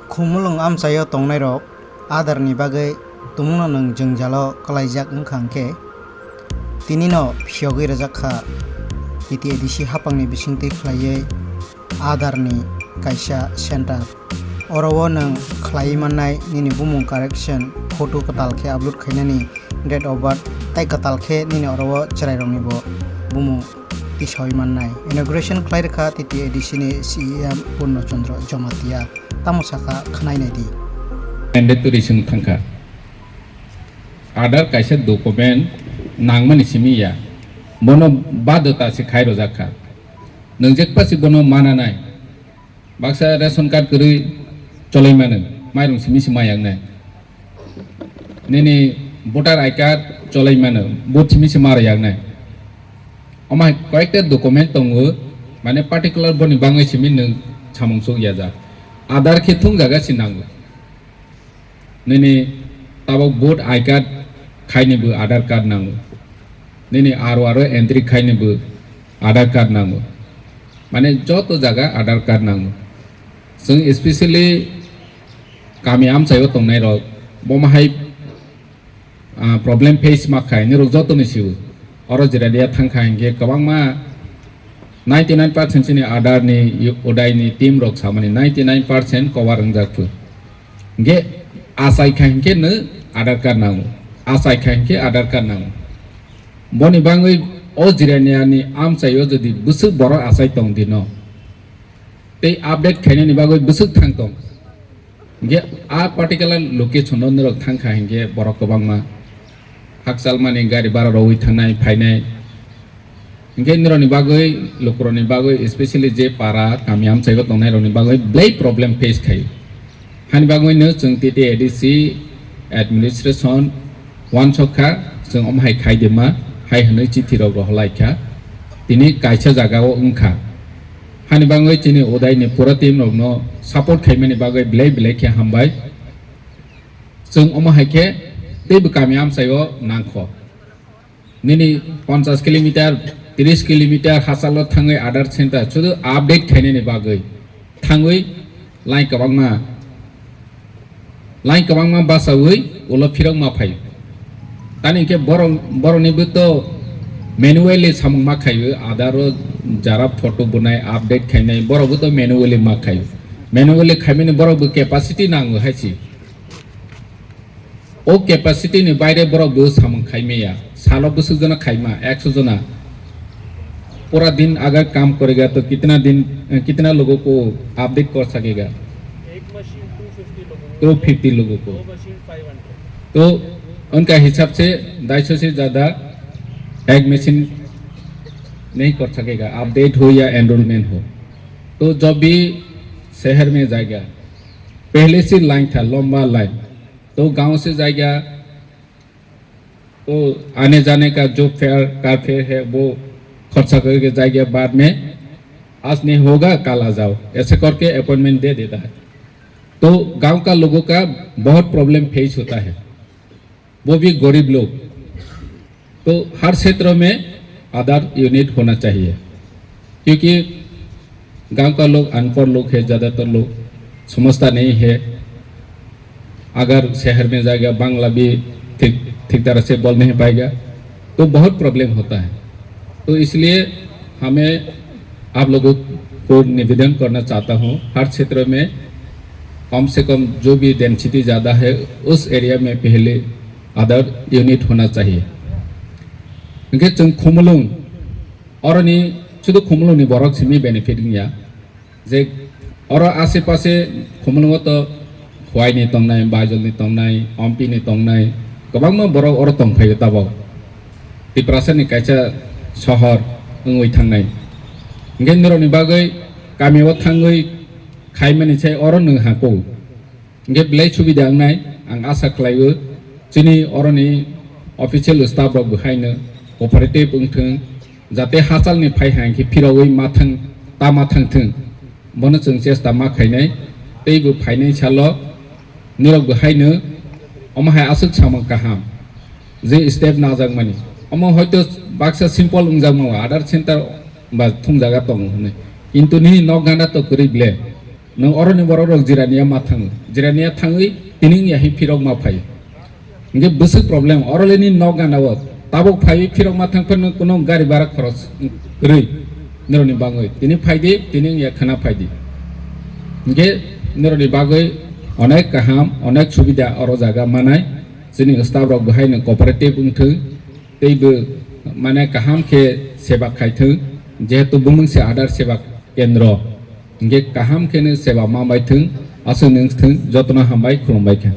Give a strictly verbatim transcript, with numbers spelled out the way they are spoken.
Khumulwng amchaio tongnairok Aadhaar ni bagwi tumungno nwng jwngjalo kwlaijak wngkha hwnkhe, tinino phiyogwi rwjak kha T T A D C haphangni bisingtwi khlaiwi Aadhaar ni kaisa center. Oro o nwng khlaiwi mannai nini bumung correction, photo kwtal khe upload khainani, date of birth, tei kwtal khe nini oro o chwrairokni bo bumung tisawi mannai. Inauguration khlai rwkha T T A D C ni C E M Purno Chandra Jamatia. Tamo sakha khwnai naidi. Mandatory swng thangkha. Aadhaar kaisa document nangmani simi ya. Bono badota se khai rojak kha. Nwngjak pasi bono mana nai. Baksa ration card kwrwi choloi mano, mairung simi se ma yaknai. Nini voter I card choloi mano, vote simi se ma rw yaknai. Omo hai koyekta document tongo, mane particular boni bangwi simi nwng samung suk yajak. Aadhaar khe thung jaga se nango. Nini tabok vote I card khaini bo Aadhaar card nango. Nini R O R o entry khaini bo Aadhaar card nango. Mane joto jaga Aadhaar card nango. Chwng especially kami amchaio tongnairok, bomo hai, ah, problem face ma khai, nirok jotoni sio. Oro Jirania thangkha hinkhe kwbangma ninety nine percent chini Aadhaar ni, Uday ni team rok samani ninety nine percent cover wngjak phu. Hinkhe achai kha hinkhe no Aadhaar card nango. Achai kha hinkhe Aadhaar card nango. Boni bangwi o Jirania ni amchaio jodi bwswk borok achai tong dino, tei update khainani bagwi bwswk thang tong. Hinkhe a particular location o norok thang kha hinkhe borok kwbangma hakchalmani gari bara rogwi thangnai phainai. Hinkhe norokni bagwi, lukurokni bagwi, especially je para kami amchaio tongnairokni bagwi belai problem face khai. Hani bagwino chwng T T A D C administration uansuk kha, chwng omo hai khai de ma, hai hwnwi chithi rok rohorlai kha. Tini kaisa jaga o wng kha. Hani bagwi chini Uday ni pura team rokno support khaimani bagwi belai belai khe hambai. Chwng omo hai khe teibo kami amchaio nangkho. Nini ponchash kilometer, trish kilometer hachalo thangwi Aadhaar center sudu update khainani bagwi thangwi line kwbangma, line kwbangma bachawi ulo phirok ma phaio. Tani hinkhe borok, borokni bo to manually samung ma khaio, Aadhaar o jara photo bunai, update khainai, borok bo to manually ma khaio. Manually khaimani borok bo capacity nango hai se. O capacity ni baire borok bo samung khai maya. Salo bwswk jona khai ma, ekso jona. Pura din agar kam karega to kitna din, eh, kitna logo ko update kar sakega? एक machine to fifty लोगों को, to fifty लोगों को। दो machine five hundred. तो उनका हिसाब से ढाई सौ से ज्यादा एक मशीन नहीं कर सकेगा, अपडेट हो या एनरोलमेंट हो। तो जब भी शहर में जाएगा, पहले से लाइन था, लंबा लाइन, तो गांव से जाएगा, तो आने जाने का जो फेयर, कार फेयर है, वो खर्चा करके जाएगा बाद में, आज नहीं होगा, कल आ जाओ, ऐसे करके अपॉइंटमेंट दे देता है। तो गांव का लोगों का बहुत प्रॉब्लम फेस होता है, वो भी गरीब लोग। तो हर क्षेत्र में आधार यूनिट होना चाहिए, क्योंकि गांव का लोग अनपढ़ लोग है, ज़्यादातर लोग समझता नहीं है। अगर शहर में जाएगा, बांग्ला भी ठीक, ठीक तरह से बोल नहीं पाएगा, तो बहुत प्रॉब्लम होता है। तो इसलिए हमें आप लोगों को निवेदन करना चाहता हूँ, हर क्षेत्र में कम से कम जो भी डेंसिटी ज़्यादा है, उस एरिया में पहले आधार यूनिट होना चाहिए। Hingke chwng Khumulwng, oroni sudu Khumulwngni borok simi benefit wngya. Je oro ashe pashe Khumulwngo to Khowai ni tongnai, Baijol ni tongnai, Ompi ni tongnai, kwbangma borok oro tongphaio tabok. Tiprasa ni kaisa sohor wngwi thangnai. Hingke norokni bagwi kamio thangwi khaimani sai oro nwng hako. Hingke belai subida wngnai, ang asa khlaio, chini oroni official staff rok bo haino cooperative wngthwng, jate hachalni phai hai khe phirogwi ma thang, ta ma thangthwng, bono chwng chesta ma khainai. Tei bo phainai salo nirok bo haino omo hai aswk samung kaham, je step najakmani. Omo hoito baksa simple wngjakma, Aadhaar center ba thungjaga tongo hwnwi, kintu nini nok gana to kwrwi ble. Nwng oroni borok rok Jirania ma thango. Jirania thangwi tini wngya hi phirok ma phai. Hingke bwswk problem, oro le nini nok gana o. Tabuk phaiwi phirok ma thang phano kuno gari bara khoros kwrwi. Noroni bagwi. Tini phaidi, tini wngya khana phaidi. Hingke noroni bagwi onek kaham, onek subida oro jaga manai. Chini staff rok bo hai no cooperative wngthung. Teibo mane kaham khe seba khaithung. Jehetu bumung se Aadhaar seba kendro. Hingke kaham khe no seba ma bai thung. Aswk nwng thung, jotono hambai khulumbai kha.